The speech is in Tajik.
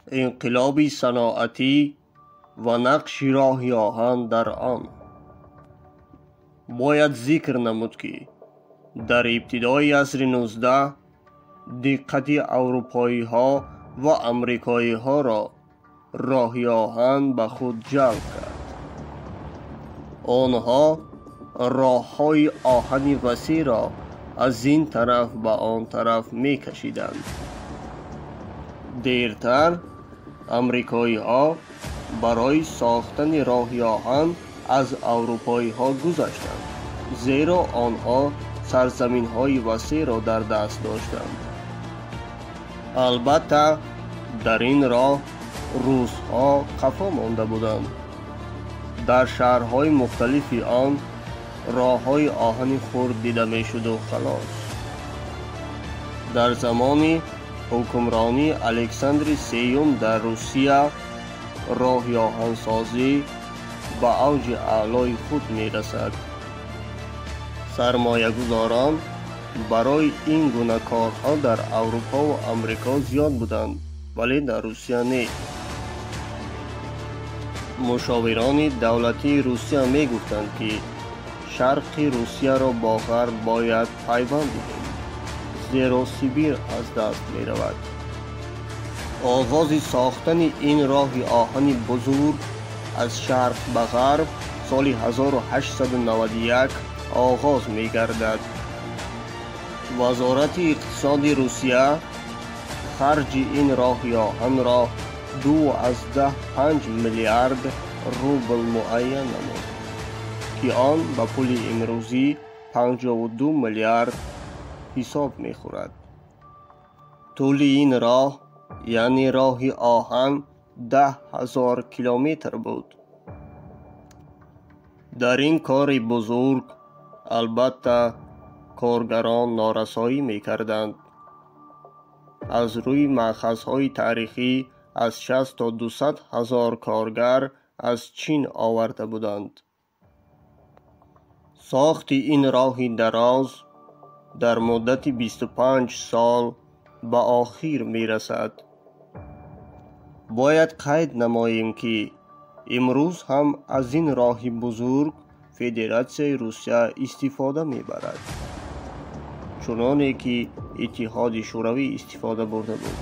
Инқилоби саноатӣ ва нақши роҳи оҳан дар он. Бояд зикр намуд, ки дар ибтидои асри 19 диққати аврупоиҳо ва амрикоиҳоро роҳи оҳан ба худ ҷалб кард. Онҳо роҳҳои оҳани васеъро аз ин тараф ба он тараф мекашиданд. Дертар амрикоиҳо барои сохтани роҳи оҳан аз аврупоиҳо гузаштанд, зеро онҳо сарзаминҳои васеъро дар даст доштанд. Албатта, дар ин роҳ русҳо қафо монда буданд. Дар шаҳрҳои мухталифи он роҳҳои оҳани хурд дида мешуду халос. Дар замони ҳукмронии Александри Сеюм дар Русия роҳи оҳансозӣ ба авҷи аълои худ мерасад. Сармоягузорон барои ин гуна корҳо дар Аврупо ва Амрико зиёд буданд, вале дар Русия не. Мушовирони давлатии Русия мегуфтанд, ки шарқи Русияро бо ғарб бояд пайванд диҳем, зеро Сибир аз даст меравад. Оғози сохтани ин роҳи оҳани бузург аз шарқ ба ғарб соли 1891 оғоз мегардад. Вазорати иқтисоди Русия харҷи ин роҳи оҳанро 2,5 миллиард рубл муайян намуд, ки он ба пули имрӯзӣ 52 миллиард ҳисоб мехӯрад. Тӯли ин роҳ, яъне роҳи оҳан, 10 000 километр буд. Дар ин кори бузург, албатта, коргарон норасоӣ мекарданд. Аз рӯи маъхазҳои таърихӣ аз 60 то 200 ҳазор коргар аз Чин оварда буданд. Сохти ин роҳи дароз дар муддати 25 сол ба охир мерасад. Бояд қайд намоем, ки имрӯз ҳам аз ин роҳи бузург Федератсияи Русия истифода мебарад, чуноне ки Иттиҳоди Шӯравӣ истифода бурда буд.